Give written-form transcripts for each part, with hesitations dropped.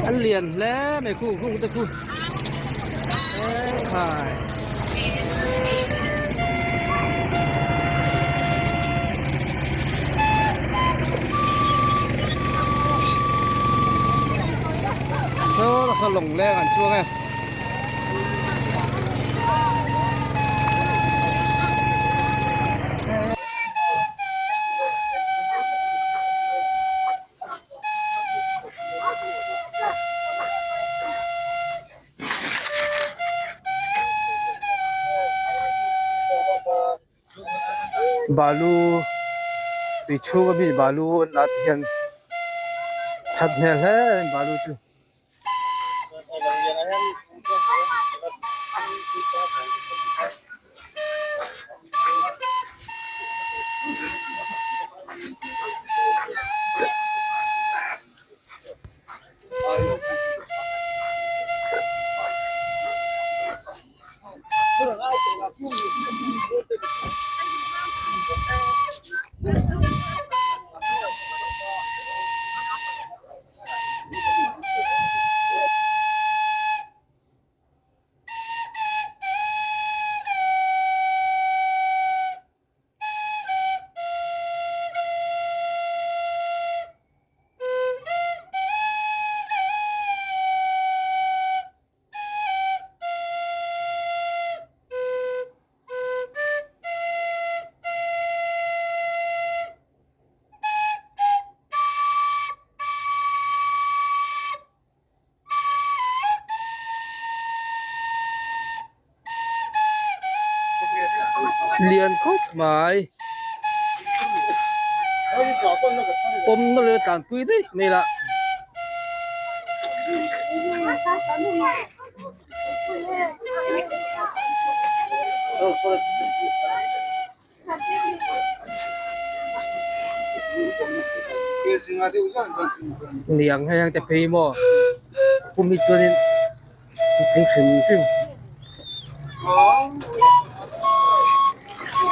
An lian hle mai khu khung te khu ekhai. Saw saw lawng leng an chuang e. Balu tui chhung ami balu an lah te hian that hmel hle a ni balu chu. Lian khawp mai pawm na leh tlanpui daih mai lah. Niang hei ang te phei maw kum hi chuanin tling hrim hrim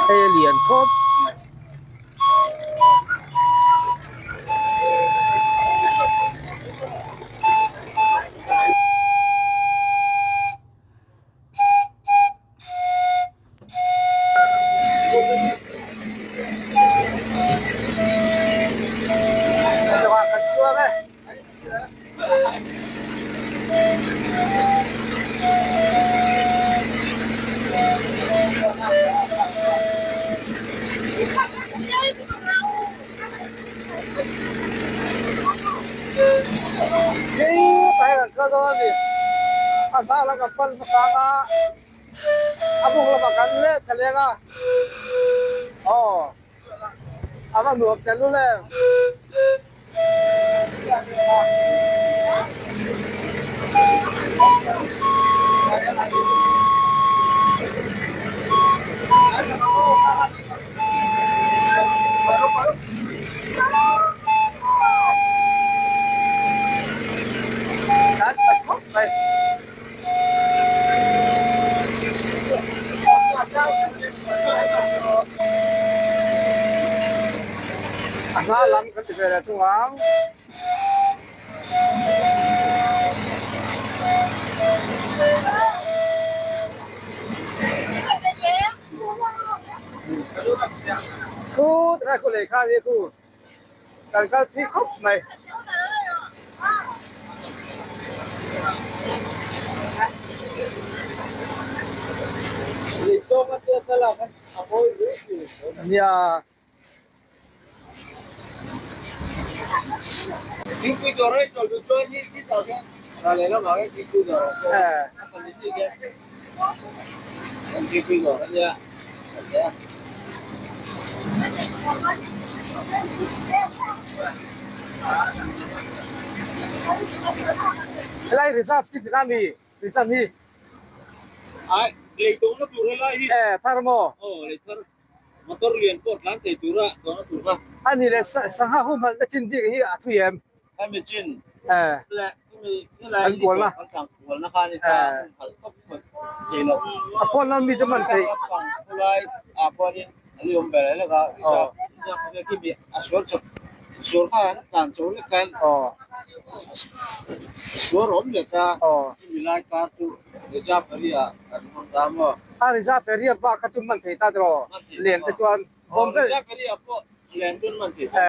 hei a lian khawp mai. A buk lamah kan let ta leng a, aw a va nuam tel lul em. Kan ta khawp mai. A hma lam kan ti ve leh thung ang. Khu tilai khu lehkha hi khu kan kal thi khawp mai. Nia. Helai reserve chi tina mi reserve hi. Lei tawhna tur helai hi. E thar maw? Aw lei thar motor lian pawh tlan thei tura tawhna tur kha. A ni le sangha humhalh na chin bik hi a thui em? Hemi chin. E. Le hemi helai An kualna. An tlan kualna kha ni ta humhalh tawp khawih thei lo. A pawn lam mi chu man thei. Pang khulai ah pawhin a li awm ve leh lek a. Aw. Khi a sual chawp sual kha an tlan cho lek khan Aw. Sual awm leh ta. Aw. Hemi lai kar chu Reserve area kan hmang ta maw? A Reserve area bak kha chu man thei ta tiraw? Lian te chuan Bombay. Reserve area pawh lian chuan man thei ta.